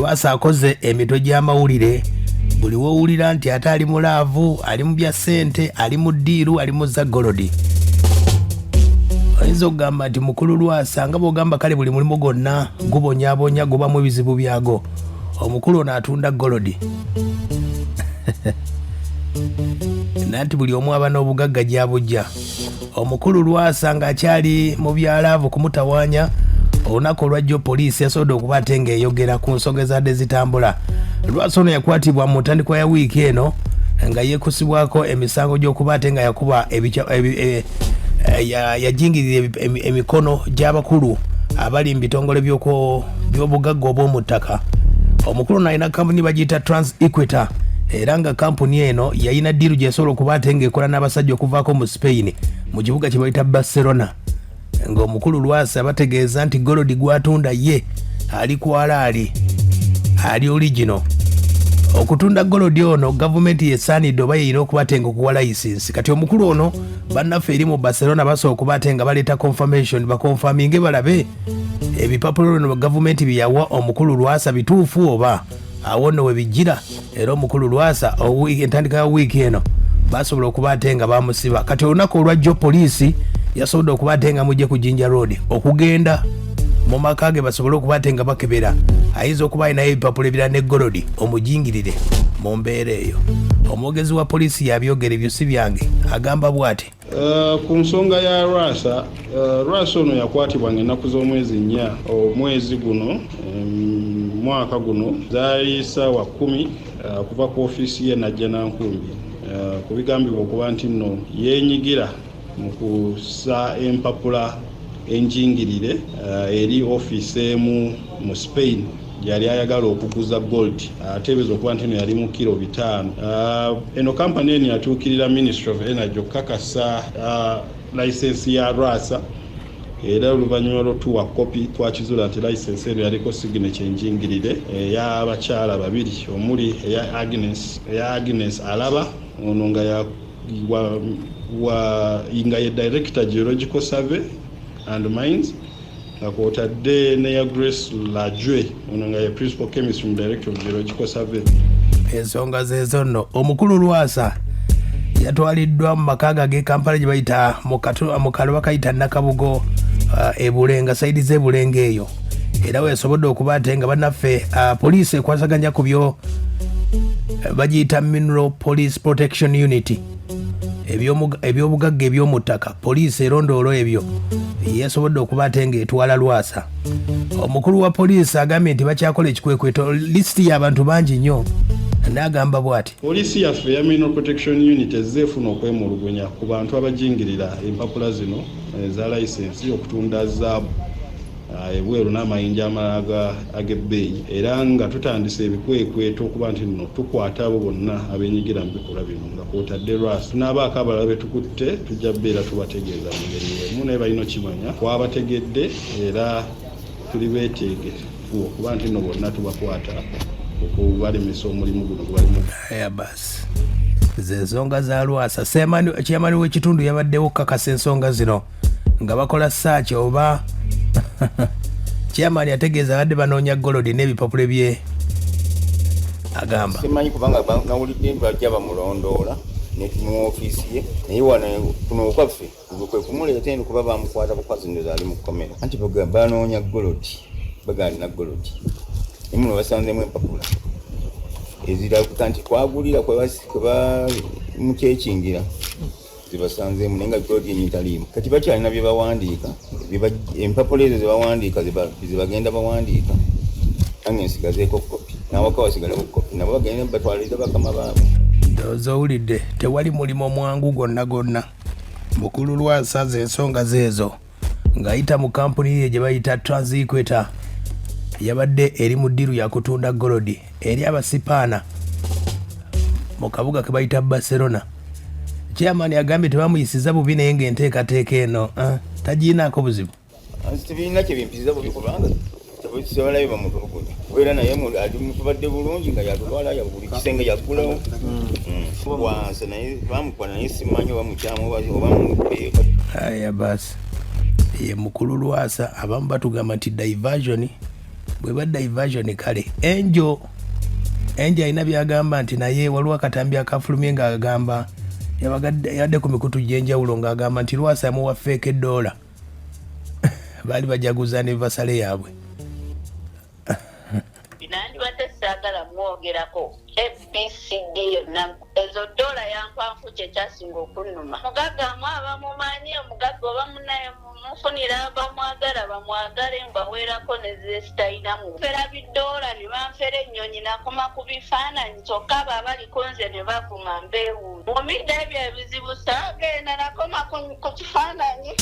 Lwasa akoze emitwe gy'amawulire buli wowulira nti ate ali mu laavu, ali mu bya ssente, ali mu ddiiru, ali mu za golodi. Oyinza okugamba nti mukulu Lwasa nga bw'ogamba kale buli mulimu gwonna gubonyaabonya gubamu ebizibu byago. Omukulu ono atunda golodi nanti buli omu aba n'obugagga gy'abujja. Omukulu Lwasa ng'akyali mu byalaavu kumutawaanya olunaku olwajjo poliisi yasobodde okuba ate ng'eyogera ku nsonga ezadde zitambula. Lwasa ono yakwatibwa mu ntandikwa ya wiiki eno nga yeekusibwako emisango gy'okuba ate nga yakuba e, e, yajingirira emikono gy'abakulu abali mu bitongole by'obugagga obw'omu ttaka. Omukulu ono alina kampuni bagiyita Trans Equator era nga kampuni eno yalina ddiiru gyesobola okuba ate ng'ekola n'abasajja okuvaako mu Spain mu kibuga kye bayita Barcelona, ng'omukulu Lwasa bategeeza nti golodi gw'atunda ye ali kwalaali ali oligino. Okutunda golodi ono gavumenti yesaanidde oba yeyina okuba ate nga okuwa layisinsi. Kati omukulu ono bannaffe eri mu Barcelona basobola okuba ate nga baleeta confirmation, bakonfaminge balabe ebipapula bino gavumenti bye yawa omukulu Lwasa bituufu oba awo nno we bijjira. Era omukulu Lwasa entandika ya wiiki eno basobola okuba ate nga bamusiba. Kati olunaku olwajjo poliisi yasobodde okuba ate nga mujje ku Jinja Road okugenda mu maka ge basobole okuba ate nga bakebera ayinza okuba alinayo ebipapula ebirala ne golodi omujingirire. Mu mbeera eyo omwogezi wa poliisi yabyogera ebyo si byange, agamba bw'ati. Ku nsonga ya Lwasa, Lwasa ono yakwatibwa ng'ennaku z'omwezi 4 omwezi guno mwaka guno zaali ssaawa 10 okuva ku ofiisi ye Najjanankumbi ku bigambibwa okuba nti nno yeenyigira mu kussa empapula enjingirire eri ofiisi emu mu Spain gyeyali ayagala okuguza gold ateebereza okuba nti eno yali mu kiro 5. Eno kampani eno yatuukirira Ministry of Energy okukakasa license ya Lwasa, era oluvannyuma lw'otuwa kopi twakizuula nti license eno yaliko signature enjingirire ey'abakyala babiri omuli eya Agnes Alaba, ono nga ya wa, wa, nga ye Director Geological Survey and Mines, nga kwotadde neya Grace Lajwe, ono nga ye Principal Chemist mu Director of Geological Survey. Ensonga zezo nno. Omukulu Lwasa yatwaliddwa mu maka ge ag'e Kampala gye bayita mu kalo bakayita Nakabugo, e Bulenga, side z'e Bulenga eyo, era we yasobodde okuba ate nga bannaffe poliisi ekwasaganya ku byo bagiyita Mineral Police Protection Unit, ebyobugagga eby'omu ttaka, poliisi erondoolo ebyo, yasobodde okuba ate ng'etwala Lwasa. Omukulu wa poliisi agambye nti bakyakola ekikwekweto, lisiti y'abantu bangi nnyo, n'agamba bw'ati. Poliisi yaffe eya Mineral Protection Unit ezze efuna okwemulugunya ku bantu abajingirira empapula zino eza layisensi okutunda zaabu ebweru n'amayinja amalala ag'ebbeeyi, era nga tutandise ebikwekweto okuba nti nno tukwata abo bonna abenyigira mu bikolwa bino nga kwotadde Lwasa. Tunaabaako abalala be tukutte tujja beera tubategeeza mu ngeri y'emu, naye balina okimanya twabategedde era tuli beetegefu okuba nti nno bonna tubakwata okubalemesa omulimu guno gwe balimu. Aya basi, ze ensonga za Lwasa. Chairman w'ekitundu yabaddewo okukakasa ensonga zino nga bakola search, oba chairman ategeeza abadde banoonya golodi n'ebipapula bye agamba. Simanyi kubanga nawulidde nti bajja bamulondoola mu ofiisi ye, naye wano kuno okwaffe kwe kumuleeta eno kuba bamukwata bukwazi, ndoza ali mu kkomera. Anti banoonya golodi, bagamba alina golodi, naye muno basanzeemu empapula eziraga nti kwagulira kwebamucekingira zibasanzeemu, naye nga golodi yennyini taliimu. Kati bakyalina bye bawandiika, empapula ezo zebawandiika zebagenda bawandiika. Nange nsigazeeko kopi, nawaka wasigalewo kopi, nabo bagenda batwaliriza bakama baabwe. Ndowooza owulidde, tewali mulimu mwangu gwonna gwonna. Mukulu Lwasa ze ensonga zeezo ng'ayita mu kampuni ye gye bayita Transequator yabadde eri mu ddiiru yakutunda golodi eri abasipaana mu kabuga ke bayita Barcelona. Chairman agambye tebamuyisiza bubi, naye ng'enteekateeka eno tagiinaako buzibu. Nze tebirina kyebimpisiza bubi kubanga tebalabe bamutulugunya, kubeera naye ali mutubadde bulungi nga yatutwala ya buli kisenge yaggulawo wansi, naye bamukuba, naye simanyi oba mukyamu oba mumubeeko. Aya basi, ye mukulu Lwasa abamu batugamba nti diversion. Bweba diversion kale Angel Angel alina byagamba nti naye waliwo akatambi akafulumye ng'agamba yabadde ku mikutu gy'enjawulo ng'agamba nti Lwasa yamuwa fake eddoola, baali bajaguza ne vasale yaabwe. Nandibadde saagala mwogerako ABCD yonna, ezo ddoola yampanfu kyekyasinga okunnuma. Mugagga amu abamumanyi, omugagga oba munaye mufunira, bamwagala bamwagale, mbaweerako nezesitalinamu fera biddoola ne banfera ennyonyi, nakoma ku bifaananyi kyokka abo abaliko nze ne bavuma mbeewuunya. Mumidde ebyo ebizibu saagenda, nakoma ku kifaananyi.